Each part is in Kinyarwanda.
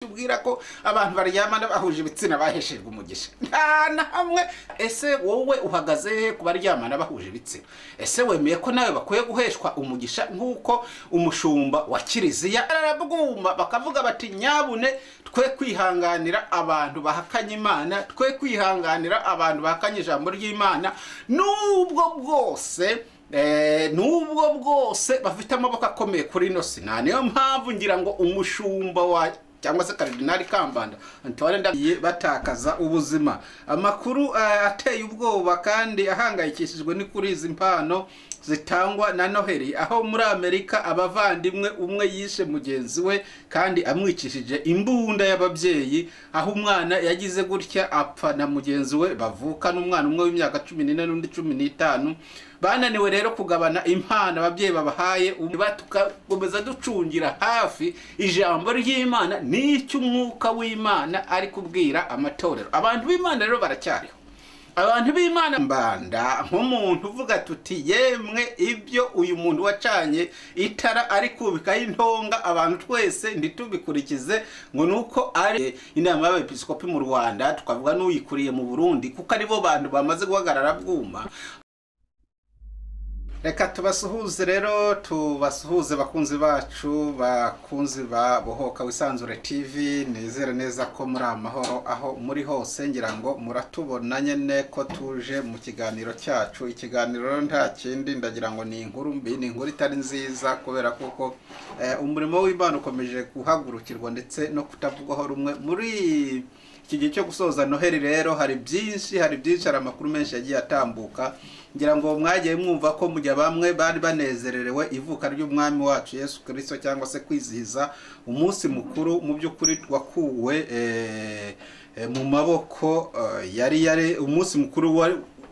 Tubwira ko abantu baryamana bahuje ibitsina baheshejwe umugisha, nta na hamwe. Ese wowe uhagaze he ku baryamana bahuje ibitsina? Ese wemeye ko nawe bakwiye guheshwa umugisha nk'uko umushumba wa kiliziya arabwuma? Bakavuga bati: "Nyabune twe kwihanganira abantu bahakanye Imana, twe kwihanganira abantu bahakanye ijambo ry'Imana, nubwo bwose bafite amaboko akomeye kuri ino si." Nta niyo mpamvu ngira ngo umushumba wa cyangwa se Karidinali Kambanda Antoine Ndagiye batakaza ubuzima. Amakuru ateye ubwoba kandi ahangayikishijwe ni kuri izi mpano zitangwa na Noheli, aho muri Amerika abavandimwe umwe yishe mugenzi we kandi amwicishije imbunda y'ababyeyi, aho umwana yagize gutya apfa na mugenzi we bavukana, umwana umwe w'imyaka 14 n'undi 15. Bananiwe rero kugabana impano ababyeyi babahaye. Tugakomeza ducungira hafi ijambo ry'Imana n'icyo umwuka w'Imana ari kubwira amatorero. Abantu b'Imana rero baracyariho, abantu b'Imana. Mbanda nk'umuntu uvuga tuti: "Yemwe, ibyo uyu muntu wacanye itara ari kubikaho intonga, abantu twese ntitubikurikize ngo nuko ari inama y'Abepiskopi mu Rwanda, tukavuga n'uyikuriye mu Burundi, kuko aribo bantu bamaze guhagarara bwuma." Reka tubasuhuze rero, tubasuhuze bakunzi bacu, bakunzi ba Bohoka Wisanzure TV. Nizere neza ko muri amahoro aho muri hose. Ngira ngo muratubona nyene ko tuje mu kiganiro cyacu. Ikiganiro rero nta kindi, ndagira ngo ni inkuru mbi, ni inkuru itari nziza, kubera kuko umurimo w'Imana ukomeje guhagurukirwa ndetse no kutavugwaho rumwe muri iki gihe cyo gusoza Noheli. Rero hari byinshi, hari byinshi, hari amakuru menshi yagiye atambuka. Ngira ngo mwagiye mwumva ko mu gihe bamwe bari banezererewe ivuka ry'umwami wacu Yesu Kirisito, cyangwa se kwizihiza umunsi mukuru mu by'ukuri wakuwe mu maboko yari umunsi mukuru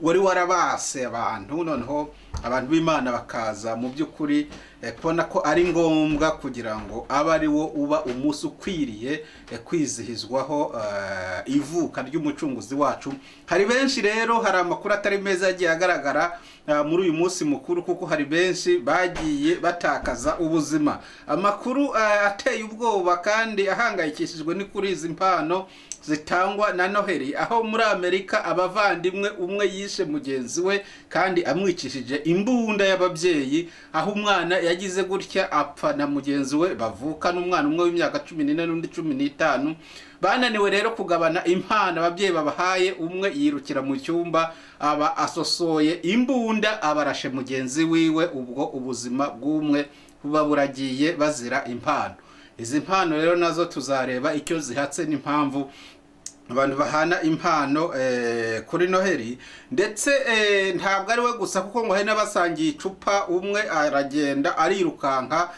wari warabase abantu, noneho abantu b'Imana bakaza mu by'ukuri kubona ko ari ngombwa kugira ngo abe ari wo uba umunsi ukwiriye kwizihizwaho ivuka ry'umucunguzi wacu. Hari benshi rero, hari amakuru atari meza yagiye agaragara muri uyu munsi mukuru, kuko hari benshi bagiye batakaza ubuzima. Amakuru ateye ubwoba kandi ahangayikishijwe ni kuri izi mpano zitangwa na Noheli, aho muri Amerika abavandimwe umwe yishe mugenzi we kandi amwicishije imbunda y'ababyeyi, aho umwana yagize gutya apfa na mugenzi we bavukana, umwana umwe w'imyaka 14 n'undi 15. Bananiwe rero kugabana impano ababyeyi babahaye, umwe yirukira mu cyumba aba asosoye imbunda, abarashe mugenzi wiwe, ubwo ubuzima bw'umwe buba buragiye bazira impano. Izi mpano rero nazo tuzareba icyo zihatse n'impamvu abantu bahana impano kuri Noheli. Ndetse ntabwo ari we gusa, kuko ngo hari n'abasangiye icupa, umwe aragenda arirukanka,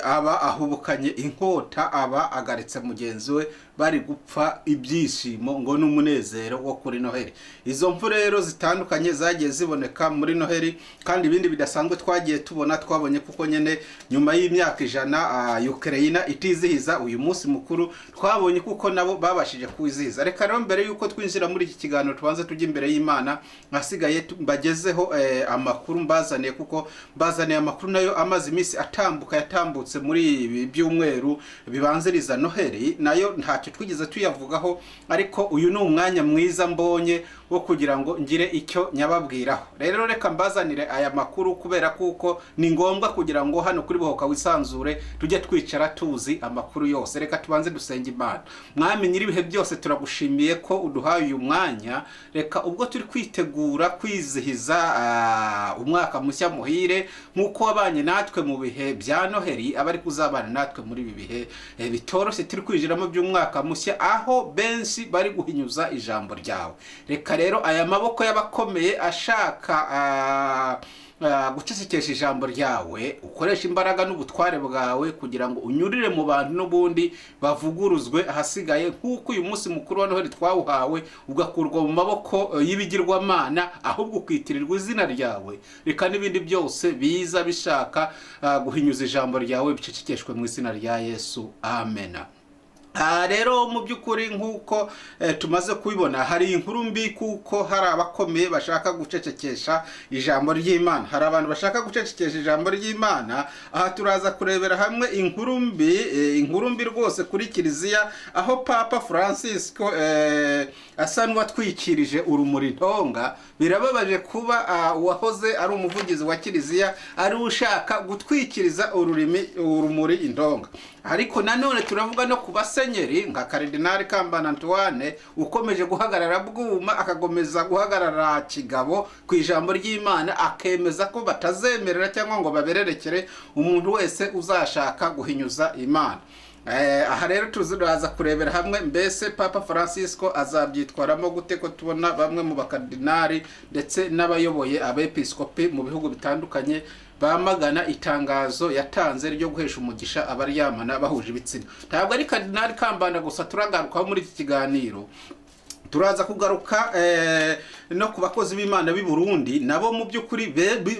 aba ahubukanye inkota, aba agaritse mugenzi we bari gupfa ibyishimo ngo n'umunezero wo kuri Noheli. Izo mfu rero zitandukanye zagiye ziboneka muri Noheli. Kandi ibindi bidasanzwe twagiye tubona, twabonye kuko nyene nyuma y'imyaka 100 Ukraine itizihiza uyu munsi mukuru, twabonye kuko nabo babashije kuwizihiza. Reka rero mbere yuko twinjira muri iki kiganiro tubanze tujye imbere y'Imana, hasigaye mbagezeho amakuru mbazaniye, kuko mbazaniye amakuru nayo amaze iminsi atambuka, yatambutse muri ibi byumweru bibanziriza Noheli. Nayo ntacyo twigeze tuyavugaho, ariko uyu ni umwanya mwiza mbonye wo kugira ngo ngire icyo nyababwiraho. Rero reka mbazanire aya makuru, kubera kuko ni ngombwa kugira ngo hano kuri Bohoka Wisanzure tujye twicara tuzi amakuru yose. Reka tubanze dusenge Imana. Mwami nyir'ibihe byose, turagushimiye ko uduhaye uyu mwanya. Reka ubwo turi kwitegura kwizihiza umwaka mushya muhire, nk'uko wabanye natwe mu bihe bya Noheli, aba ari kuzabana natwe muri ibi bihe bitoroshye turi kwinjiramo by'umwaka mushya, aho benshi bari guhinyuza ijambo ryawe. Reka rero aya maboko y'abakomeye ashaka gucecekesha ijambo ryawe, ukoresha imbaraga n'ubutware bwawe kugira ngo unyurire mu bantu n'ubundi bavuguruzwe. Ahasigaye, nk'uko uyu munsi mukuru wa Noheli twawuhawe ugakurwa mu maboko y'ibigirwamana, ahubwo ukitirirwa izina ryawe, reka n'ibindi byose biza bishaka guhinyuza ijambo ryawe bicecekeshwe mu izina rya Yesu, amena. Aha rero mu by'ukuri nk'uko tumaze kubibona, hari inkuru mbi kuko hari abakomeye bashaka gucecekesha ijambo ry'Imana. Hari abantu bashaka gucecekesha ijambo ry'Imana. Aha turaza kurebera hamwe inkuru mbi, inkuru mbi rwose kuri Kiliziya, aho Papa Francisco asa n'uwatwikirije urumuri ntonga. Birababaje kuba uwahoze ari umuvugizi wa Kiliziya ari ushaka gutwikiriza urumuri intonga. Ariko nanone turavuga no ku basenyeri nka Karidinali Kambanda Antoine, ukomeje guhagarara bwuma, akagomeza guhagarara kigabo ku ijambo ry'Imana, akemeza ko batazemerera cyangwa ngo babererekere umuntu wese uzashaka guhinyuza Imana. Aha rero turaza kurebera hamwe mbese Papa Francisco azabyitwaramo gute, ko tubona bamwe mu bakardinali ndetse n'abayoboye abepiskopi mu bihugu bitandukanye bamagana itangazo yatanze ryo guhesha umugisha abaryamana bahuje ibitsina. Ntabwo ari Kardinali Kambanda gusa turagarukaho muri iki kiganiro, turaza kugaruka no ku bakozi b'Imana b'i Burundi, nabo mu by'ukuri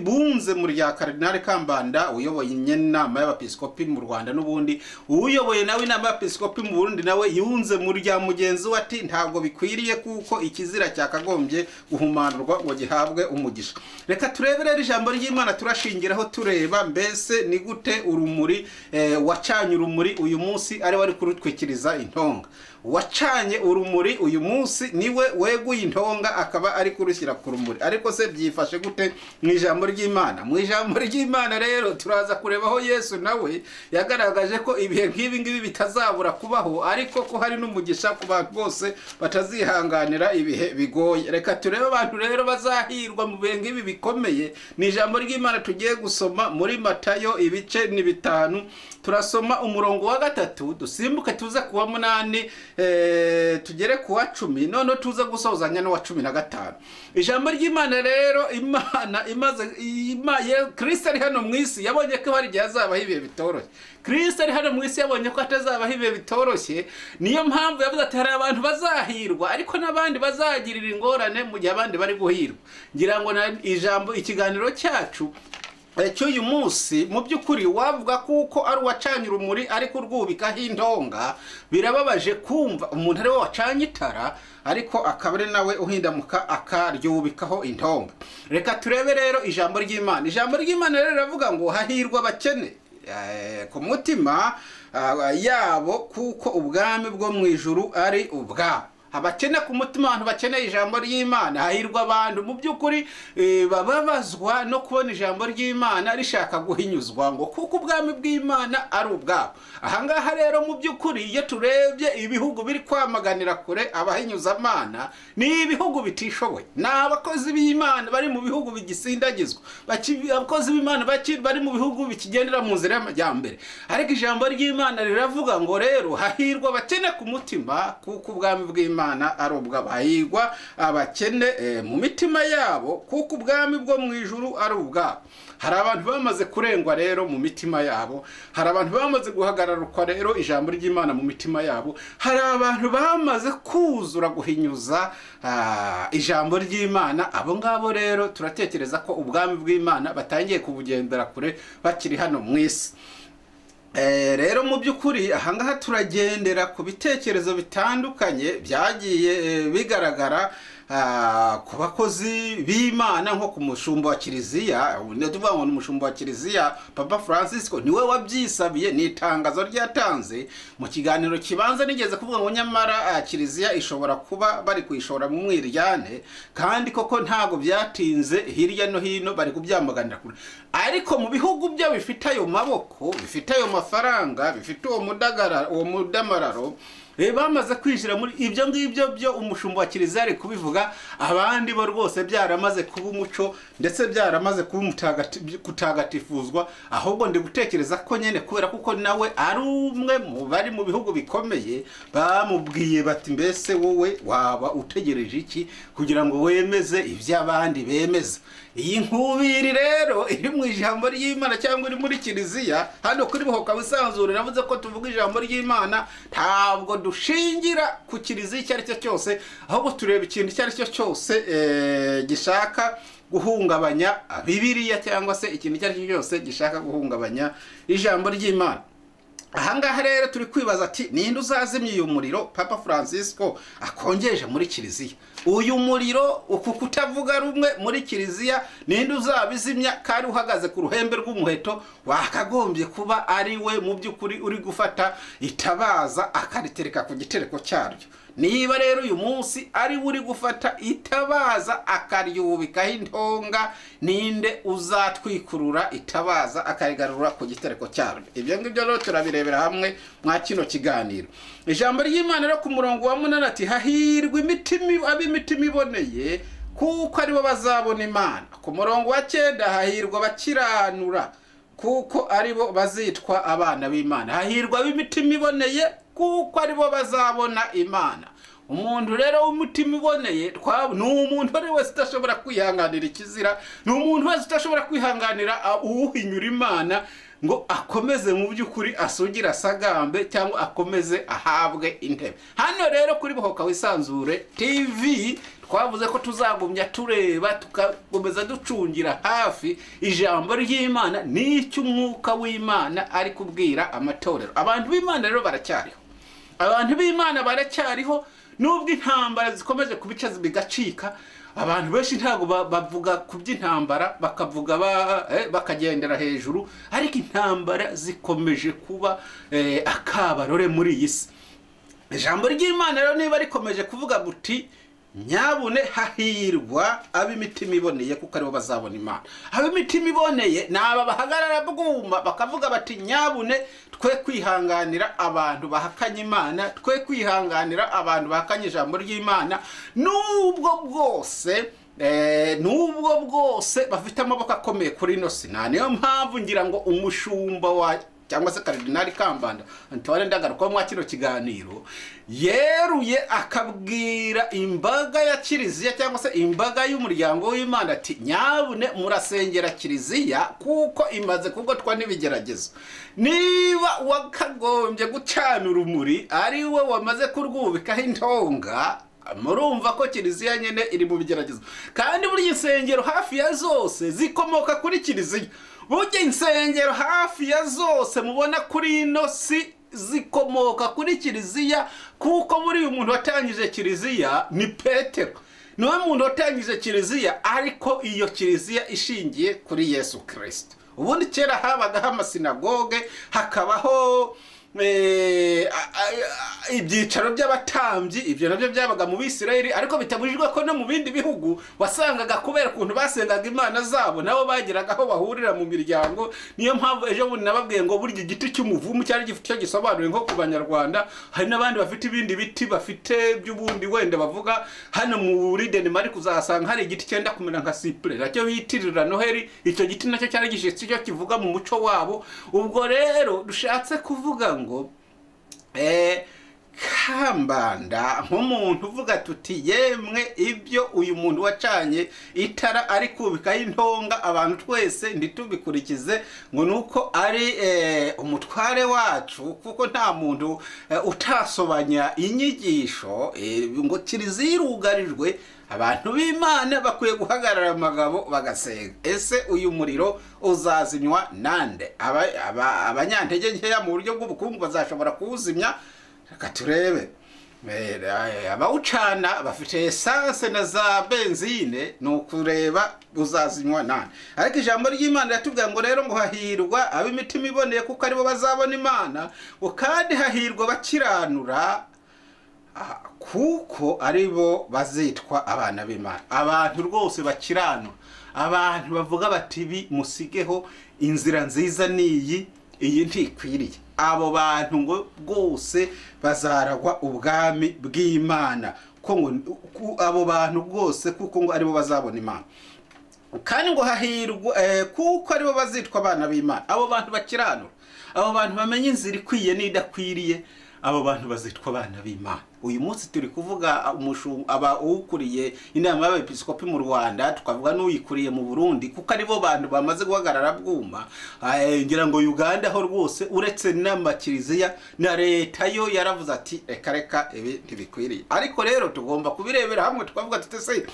bunze muri ya Kardinali Kambanda uyoboye inama y'abepiskopi mu Rwanda, n'ubundi uyoboye nawe inama y'abepiskopi mu Burundi nawe yunze muri ya mugenzi we ati ntabwo bikwiriye kuko ikizira cyakagombye guhumanurwa ngo gihabwe umugisha. Reka turebe rero ijambo ry'Imana turashingiraho tureba mbese ni gute urumuri wacanye urumuri uyu munsi ari wari kurutwikiriza intonga. Wacanye urumuri uyu munsi niwe weguye intonga akaba ari kurushyira ku rumuri. Ariko se byifashe gute mu ijambo ry'Imana? Mu ijambo ry'Imana rero turaza kureba aho Yesu nawe yagaragaje ko ibihe nk'ibi ngibi bitazabura kubaho, ariko ko hari n'umugisha ku bantu bose batazihanganira ibihe bigoye. Reka turebe abantu rero bazahirwa mu bihe nk'ibi bikomeye. Ni ijambo ry'Imana tugiye gusoma muri Matayo ibice ni 5, turasoma umurongo wa 3 dusimbuke tuze kuwa 8, tugere kuwa 10, none tuze gusozanya no wa 15. Ijambo ry'Imana rero, Imana imaze Kristo ari hano mu isi yabonye ko hari igihe azabaho ibihe bitoroshye. Kristo ari hano mu isi yabonye ko atazabaho ibihe bitoroshye, niyo mpamvu yavuze ati hari abantu bazahirwa ariko n'abandi bazagirira ingorane mu gihe abandi bari guhirwa. Ngira ngo ijambo ikiganiro cyacu cy'uyu munsi mu by'ukuri wavuga kuko ari uwacanye urumuri ariko urwubikaho intonga. Birababaje kumva umuntu ari we wacanye itara ariko akaba ari nawe uhindamuka akaryubikaho intonga. Reka turebe rero ijambo ry'Imana. Ijambo ry'Imana rero riravuga ngo hahirwa abakene ku mutima yabo kuko ubwami bwo mu ijuru ari ubwabo. Abakene ku mutima, abantu bakeneye ijambo ry'Imana. Hahirwa abantu mu by'ukuri bababazwa no kubona ijambo ry'Imana rishaka guhinyuzwa ngo kuko ubwami bw'Imana ari ubwabo. Ahangaha rero mu by'ukuri iyo turebye ibihugu biri kwamaganira kure abahinyuzamana ni ibihugu bitishoboye, ni abakozi b'Imana bari mu bihugu bigisindagizwa, abakozi b'Imana bari mu bihugu bikigendera mu nzira y'amajyambere. Ariko ijambo ry'Imana riravuga ngo rero hahirwa abakene ku mutima kuko ubwami bw'Imana ari ubw'abahirwa abakene mu mitima yabo kuko ubwami bwo mu ijuru ari ubwabo. Hari abantu bamaze kurengwa rero mu mitima yabo, hari abantu bamaze guhagararukwa rero ijambo ry'Imana mu mitima yabo, hari abantu bamaze kuzura guhinyuza ijambo ry'Imana. Abo ngabo rero turatekereza ko ubwami bw'Imana batangiye kubugendera kure bakiri hano mu isi. Rero mu by'ukuri ahangaha turagendera ku bitekerezo bitandukanye byagiye bigaragara ku bakozi b'Imana nko ku mushumba wa Kiliziya. Tuvuga ngo ni umushumba wa Kiliziya Papa Francisco niwe wabyisabiye, ni itangazo ryatanze mu kiganiro kibanza. Nigeze kuvuga ngo nyamara Kiliziya ishobora kuba bari kuyishora mu mwiryane, kandi koko ntago byatinze hirya no hino bari kubyamaganira kure. Ariko mu bihugu byo bifite ayo maboko, bifite ayo mafaranga, bifite uwo mudagara, uwo mudamararo, bamaze kwinjira muri ibyo ngibyo byo umushumba wa Kiliziya ari kubivuga, abandi bo rwose byaramaze kuba umuco ndetse byaramaze kuba kutagatifuzwa. Ahubwo ndi gutekereza ko nyene kubera kuko nawe ari umwe mu bari mu bihugu bikomeye bamubwiye bati mbese wowe waba utegereje iki kugira ngo wemeze iby'abandi bemeza. Iyi nkubiri rero iri mu ijambo ry'Imana cyangwa iri muri Kiliziya hano kuri Bohoka Wisanzure, navuze ko tuvuga ijambo ry'Imana ntabwo dushingira ku Kiliziya icyo ari cyo cyose, ahubwo tureba ikintu icyo ari cyo cyose gishaka guhungabanya Bibiliya cyangwa se ikintu icyo ari cyo cyose gishaka guhungabanya ijambo ry'Imana. Ahangaha rero turi kwibaza ati ninde uzazimya uyu muriro Papa Francisco akongeje muri kiliziya? Uyu muriro, uku kutavuga rumwe muri kiliziya, ninde uzabizimya kandi uhagaze ku ruhembe rw'umuheto wakagombye kuba ari we mu by'ukuri uri gufata itabaza akaritereka ku gitereko cyaryo? Niba rero uyu munsi ari we uri gufata itabaza akaryubikaho intonga, ninde uzatwikurura itabaza akarigarura ku gitereko cyaryo? Ibyo ngibyo rero turabirebera hamwe mwa kino kiganiro. Ijambo ry'Imana rero ku murongo wa 8 ati hahirwa imitima ab'imitima iboneye, kuko aribo bazabona Imana. Ku murongo wa 9 hahirwa abakiranura, kuko aribo bazitwa abana b'Imana. Hahirwa ab'imitima iboneye, kuko aribo bazabona Imana. Umuntu rero w'umutima iboneye ni umuntu ari wese udashobora kwihanganira ikizira, ni umuntu wese udashobora kwihanganira uwuhinyura Imana ngo akomeze mu by'ukuri asugire asagambe cyangwa akomeze ahabwe intebe. Hano rero kuri Bohoka Wisanzure TV twavuze ko tuzagumya tureba, tukakomeza ducungira hafi ijambo ry'Imana n'icyo umwuka w'Imana ari kubwira amatorero. Abantu b'Imana rero baracyariho, abantu b'Imana baracyariho nubwo intambara zikomeje kubica bigacika. Abantu benshi ntago bavuga ku by'intambara, bakavuga bakagendera hejuru, ariko intambara zikomeje kuba akabarore muri iyi si. Ijambo ry'Imana rero niba rikomeje kuvuga buti nyabune hahirwa ab'imitima iboneye, kuko aribo bazabona Imana. Ab'imitima iboneye ni aba bahagarara bwuma bakavuga bati nyabune twe kwihanganira abantu bahakanye Imana, twe kwihanganira abantu bahakanye ijambo ry'Imana, nubwo bwose bafite amaboko akomeye kuri ino si. Niyo mpamvu ngira ngo umushumba wa cyangwa se Karidinali Kambanda Antoine Ndagaruka mwa kino kiganiro yeruye akabwira imbaga ya kiliziya cyangwa se imbaga y'umuryango w'Imana ati nyabune murasengera kiliziya kuko imaze kugotwa n'ibigeragezo. Niba wakagombye gucana urumuri ari we wamaze kurwubikaho intonga, murumva ko kiliziya nyene iri mu bigeragezo. Kandi buri insengero hafi ya zose zikomoka kuri kiliziya. Burya insengero hafi ya zose mubona kuri ino si zikomoka kuri kiliziya, kuko buri umuntu watangije kiliziya ni Petero. Niwe muntu watangije kiliziya, ariko iyo kiliziya ishingiye kuri Yesu Kristo. Ubundi kera habagaho amasinagoge, hakabaho ibyicaro by'abatambyi, ibyo nabyo byabaga mu Bisirayeli, ariko bitabujijwe ko no mu bindi bihugu wasangaga kubera ukuntu basengaga imana zabo nabo bagiraga aho bahurira mu miryango. Niyo mpamvu ejo bundi nababwiye ngo burya igiti cy'umuvumu cyari gifite icyo gisobanuye nko ku Banyarwanda. Hari n'abandi bafite ibindi biti bafite by'ubundi wenda bavuga. Hano muri Denmark uzasanga hari igiti cyenda kumera nka cyprès nacyo bitirira Noheli. Icyo giti nacyo cyari gishitse icyo kivuga mu muco wabo. Ubwo rero dushatse kuvuga ngo Kambanda nk'umuntu uvuga tuti yemwe ibyo uyu muntu wacanye itara ari kubika intonga abantu twese ntitubikurikize ngo nuko ari umutware wacu, kuko nta muntu utasobanya inyigisho ngo kiliziya irugarijwe. Abantu b'Imana bakwiye guhagarara amagabo bagasenga. Ese uyu muriro uzazimywa nande? Abanyantege nkeya mu buryo bw'ubukungu bazashobora kuwuzimya? Reka turebe. Abawucana bafite essence na za benzine, ni ukureba uzazimywa nande. Ariko ijambo ry'Imana riratubwira ngo rero ngo hahirwa ab'imitima iboneye, kuko aribo bazabona Imana, ngo kandi hahirwa bakiranura, kuko aribo bazitwa abana b'Imana. Abantu rwose bakiranura, abantu bavuga bati bi musigeho inzira nziza niyi, iyi ntikwiriye, abo bantu ngo rwose bazaragwa ubwami bw'Imana, ko ngo abo bantu rwose kuko ngo aribo bazabona Imana. Kandi ngo hahirwa kuko aribo bazitwa abana b'Imana. Abo bantu bakiranura, abo bantu bamenye inzira ikwiye n'idakwiriye, abo bantu bazitwa abana b'Imana. Uyu munsi turi kuvuga aba ukuriye inama y'abepiskopi mu Rwanda, tukavuga n'uyikuriye mu Burundi, kuko aribo bantu bamaze guhagarara bwuma. Ngira ngo Uganda ho rwose uretse n'amakiriziya na leta yo yaravuze ati reka reka ibi ntibikwiriye. Ariko rero tugomba kubirebera hamwe tukavuga tuti se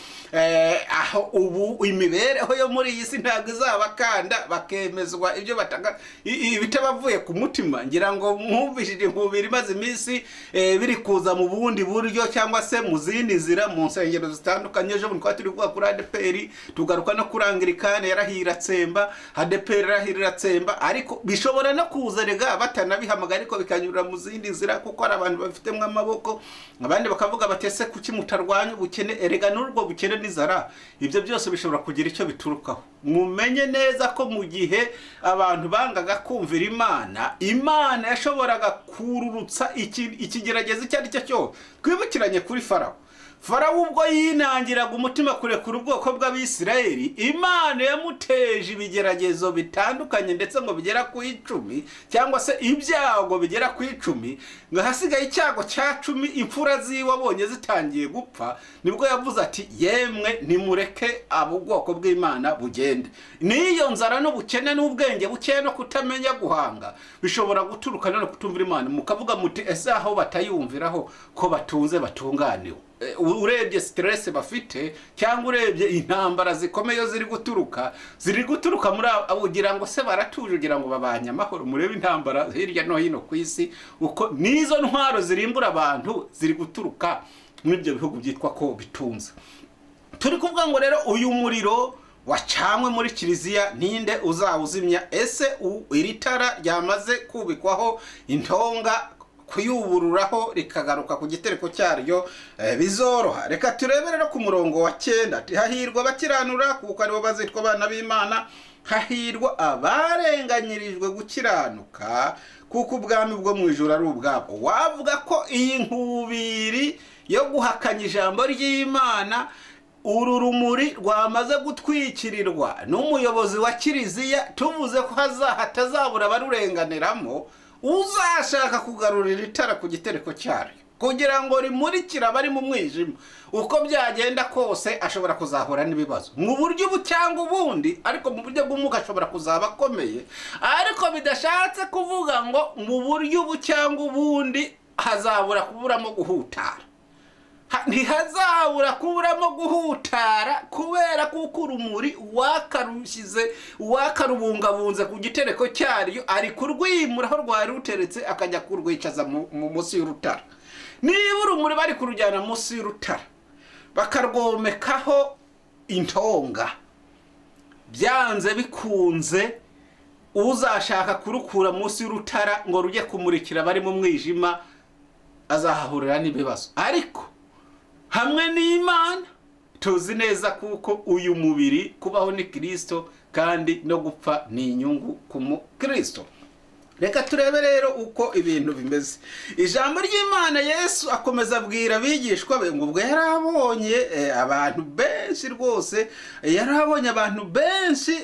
aho ubu imibereho yo muri iyi si ntabwo izabakanda bakemezwa ibyo batanga ibitabavuye ku mutima. Ngira ngo mwumvishije inkubiri imaze iminsi biri kuza mu bundi buryo cyangwa se mu zindi nzira mu nsengero zitandukanye. Ejo bundi twari turi kuvuga kuri ADEPR, tugaruka no kuri Anglikane yarahira tsemba, ADEPR yarahira tsemba, ariko bishobora no kuza rega batanabihamagara ariko bikanyura mu zindi nzira, kuko hari abantu bafitemo amaboko. Abandi bakavuga batese kuki mutarwanya ubukene, erega n'urwo bukene n'inzara, ibyo byose bishobora kugira icyo biturukaho. Mumenye neza ko mu gihe abantu bangaga kumvira Imana, Imana yashoboraga kururutsa ikigeragezo icyo ari cyo cyose. Twibukiranye kuri Farawo. Farawo ubwo yinangiraga umutima kurekura ubwoko bw'Abisirayeli, Imana yamuteje ibigeragezo bitandukanye ndetse ngo bigera ku 10 cyangwa se ibyago bigera ku 10, ngo hasigaye icyago cya 10 imfura ziwe abonye zitangiye gupfa, nibwo yavuze ati yemwe nimureke abo ubwoko bw'Imana bugende. Niyo nzara n'ubukene n'ubwenge buke no kutamenya guhanga bishobora guturuka no kutumvira Imana. Mukavuga muti ese aho batayumviraho ko batunze batunganiwe? Urebye stress bafite cyangwa urebye intambara zikomeye ziri guturuka muri ugira ngo se baratuje, ugira ngo babanye amahoro. Murebe intambara hirya no hino ku isi uko nizo ntwaro zirimbura abantu ziri guturuka muri ibyo bihugu byitwa ko bitunze. Turi kuvuga ngo rero uyu muriro wacanywe muri kiliziya ninde uzawuzimya? Ese iri tara ryamaze kubikwaho intonga kuyubururaho rikagaruka ku gitereko cyaryo bizoroha? Reka turebe rero ku murongo wa 9, hahirwa abakiranura kuko aribo bazitwa abana b'Imana, hahirwa abarenganyirijwe gukiranuka kuko ubwami bwo mu ijuru ari ubwabo. Wavuga ko iyi nkubiri yo guhakanya ijambo ry'Imana, uru rumuri rwamaze gutwikirirwa n'umuyobozi wa kiliziya, tuvuze ko hatazabura abarurenganiramo, uzashaka kugarurira itara ku gitereko cyaryo kugira ngo rimurikire abari mu mwijima, uko byagenda kose ashobora kuzahura n'ibibazo mu buryo ubu cyangwa ubundi, ariko mu buryo bw'umwuka ashobora kuzaba akomeye. Ariko bidashatse kuvuga ngo mu buryo ubu cyangwa ubundi hazabura kuburamo guhutara. Ntihazabura kuburamo guhutara kubera kuko urumuri wakarushyize wakarubungabunze ku gitereko cyaryo, ari kurwimura aho rwari ruteretse akajya kurwicaza munsi y'urutara. Niba urumuri bari kurujyana munsi y'urutara bakarwomekaho intonga, byanze bikunze uzashaka kurukura munsi y'urutara ngo rujye kumurikira bari mu mwijima azahahurira n'ibibazo. Ariko hamwe n'Imana tuzi neza kuko uyu mubiri kubaho ni Kristo kandi no gupfa ni inyungu ku mukristo. Reka turebe rero uko ibintu bimeze. Ijambo ry'Imana Yesu akomeza abwira abigishwa be ngo ubwo yarabonye abantu benshi rwose, yarabonye abantu benshi,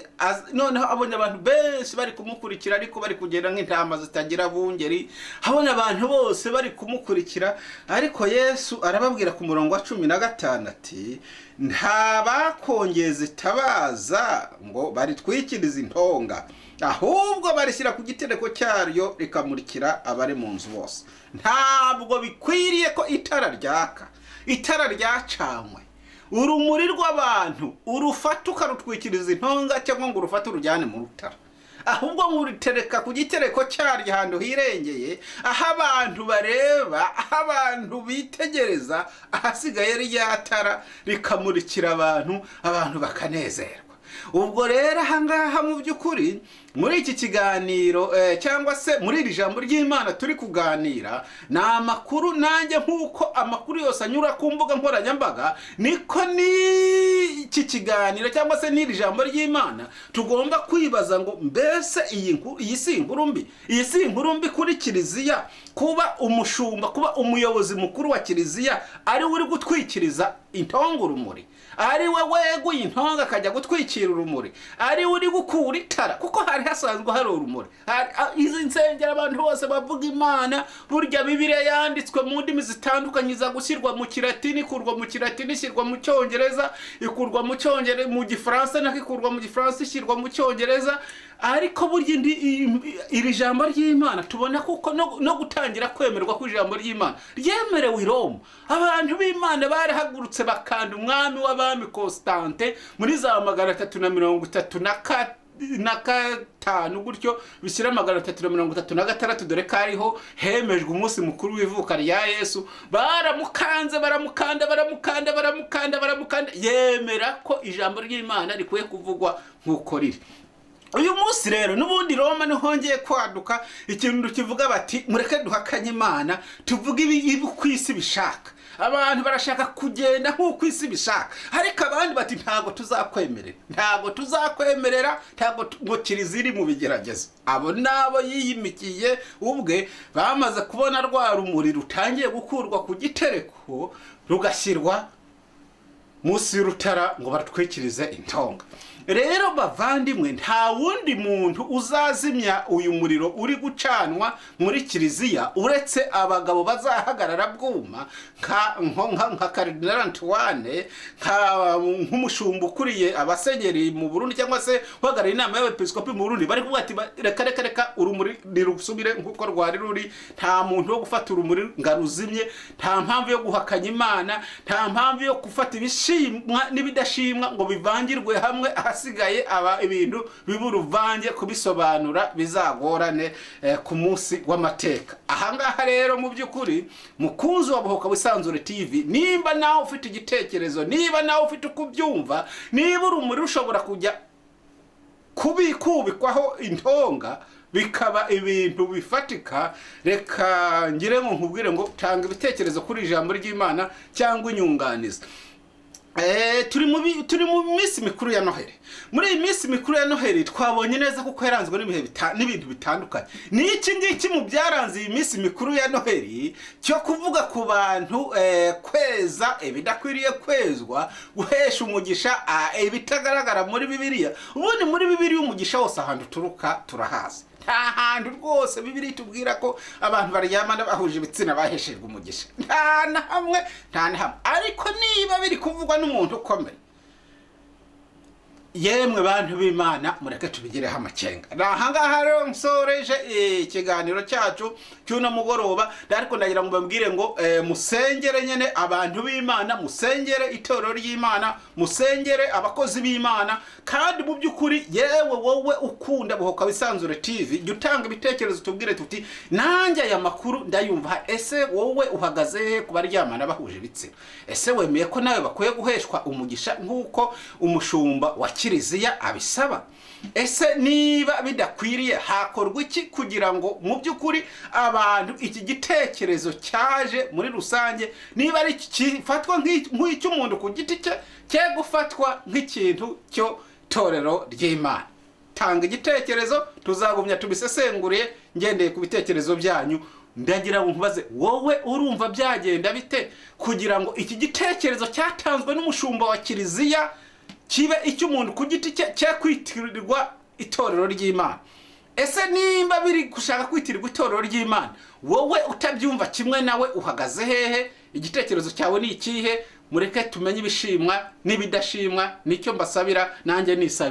noneho abonye abantu benshi bari kumukurikira ariko bari kugenda nk'intama zitagira bungeri, abonye abantu bose bari kumukurikira. Ariko Yesu arababwira ku murongo wa 15 ati nta bakongeza itabaza ngo baritwikirize intonga, ahubwo barishyira ku gitereko cyaryo rikamurikira abari mu nzu bose. Ntabwo bikwiriye ko itara ryaka, itara ryacanywe, urumuri rw'abantu urufata ukarutwikiriza intonga cyangwa ngo urufate urujyane mu rutara, ahubwo nguritereka ku gitereko cyaryo ahantu hirengeye, aho abantu bareba, aho abantu bitegereza, ahasigaye ryatara rikamurikira abantu, abantu bakanezerwa. Ubwo rero ahangaha mu by'ukuri muri iki kiganiro cyangwa se muri iri jambo ry'Imana turi kuganira, ni amakuru nanjye nk'uko amakuru yose anyura ku mbuga nkoranyambaga, niko n'iki kiganiro cyangwa se n'iri jambo ry'Imana tugomba kwibaza ngo mbese iyi si inkuru mbi, iyi si inkuru mbi kuri kiliziya, kuba umushumba, kuba umuyobozi mukuru wa kiliziya ari we uri gutwikiriza intonga urumuri, ari we weguye intonga akajya gutwikira urumuri, ari we uri gukura itara, kuko hari hasanzwe hari urumuri. Izi nsengero abantu bose bavuga Imana, burya Bibiliya yanditswe mu ndimi zitandukanye iza gushyirwa mu Kilatini, ikurwa mu Kilatini ishyirwa mu Cyongereza, ikurwa mu Cyongereza mu Gifaransa, nako ikurwa mu Gifaransa ishyirwa mu Cyongereza. Ariko burya iri jambo ry'Imana tubona kuko no gutangira kwemerwa kw'ijambo ry'Imana ryemerewe i Roma. Abantu b'Imana barahagurutse bakanda umwami w'abami Constante muri za 335 gutyo bishyira 336, dore ko ariho hemejwe umunsi mukuru w'ivuka rya Yesu. Baramukanze, baramukanda, baramukanda, baramukanda, baramukanda, yemera ko ijambo ry'Imana rikwiye kuvugwa nk'uko riri. Uyu munsi rero n'ubundi Roma nihongeye kwaduka ikintu kivuga bati mureke duhakanye Imana, tuvuge ibi ku isi bishaka. Abantu barashaka kugenda nk'uko isi bishaka, ariko abandi bati ntago tuzakwemerera, ntago tuzakwemerera, ntago ngo kiliziya iri mu bigeragezo. Abo nabo yiyimikiye ubwe bamaze kubona rwa rumuri rutangiye gukurwa ku gitereko rugashyirwa munsi y'urutara ngo batwikirize intonga. Rero bavandimwe, nta wundi muntu uzazimya uyu muriro uri gucanwa muri kiliziya uretse abagabo bazahagarara bwuma nka Cardinal Antoine, nk'umushumba ukuriye abasenyeri mu Burundi cyangwa se uhagarariye inama y'abepiskopi mu Burundi. Bari kuvuga ati reka reka reka urumuri nirusubire nk'uko rwari ruri. Nta muntu wo gufata urumuri ngo aruzimye, nta mpamvu yo guhakanya Imana, nta mpamvu yo gufata ibishimwa n'ibidashimwa ngo bivangirwe hamwe, hasigaye aba ibintu biburuvange kubisobanura bizagorane ku munsi w'amateka. Ahangaha rero mu by'ukuri mukunzi wa Bohoka Wisanzure TV, nimba nawe ufite igitekerezo, niba nawe ufite kubyumva, niba urumuri rushobora kujya kubikwaho intonga bikaba ibintu bifatika, reka ngire ngo nkubwire ngo tanga ibitekerezo kuri ijambo ry'Imana cyangwa inyunganizi. Turi mu minsi mikuru ya Noheli. Muri iyi minsi mikuru ya Noheli twabonye neza kuko yaranzwe n'ibihe n'ibintu bitandukanye. Ni iki ngiki mu byaranze iyi minsi mikuru ya Noheli cyo kuvuga ku bantu kweza ibidakwiriye kwezwa, guhesha umugisha ibitagaragara muri Bibiliya. Ubundi muri Bibiliya umugisha wose ahantu turuka turahazi. Nta hantu rwose Bibiliya itubwira ko abantu baryamana bahuje ibitsina baheshejwe umugisha. Nta na hamwe, nta na hamwe. Ariko niba biri kuvugwa n'umuntu ukomeye, yemwe bantu b'Imana mureke tubigireho amakenga. Ahangaha rero nsoreje ikiganiro cyacu cy'uno mugoroba, ariko ndagira ngo mbabwire ngo musengere nyene abantu b'Imana, musengere itorero ry'Imana, musengere abakozi b'Imana. Kandi mu by'ukuri yewe wowe ukunda Bohoka Wisanzure TV, jya utanga ibitekerezo tubwire tuti nanjye aya makuru ndayumva. Ese wowe uhagaze he ku baryamana bahuje ibitsina? Ese wemeye ko nawe bakwiye guheshwa umugisha nk'uko umushumba wa kiliziya abisaba? Ese niba bidakwiriye hakorwa iki kugira ngo mu by'ukuri abantu iki gitekerezo cyaje muri rusange, niba ari kifatwa nk'icy'umuntu ku giti cye, cye gufatwa nk'ikintu cyo torero ry'Imana? Tanga igitekerezo, tuzagumya tubisesenguriye ngendeye ku bitekerezo byanyu. Ndagira ngo nkubaze, wowe urumva byagenda bite kugira ngo iki gitekerezo cyatanzwe n'umushumba wa kiliziya kibe icy'umuntu ku giti cye cye kwitirirwa itorero ry'Imana? Ese nimba biri gushaka kwitirirwa itorero ry'Imana, wowe utabyumva kimwe nawe uhagaze hehe? Igitekerezo cyawe ni ikihe? Mureke tumenye ibishimwa n'ibidashimwa. Nicyo mbasabira, nanjye nisabira.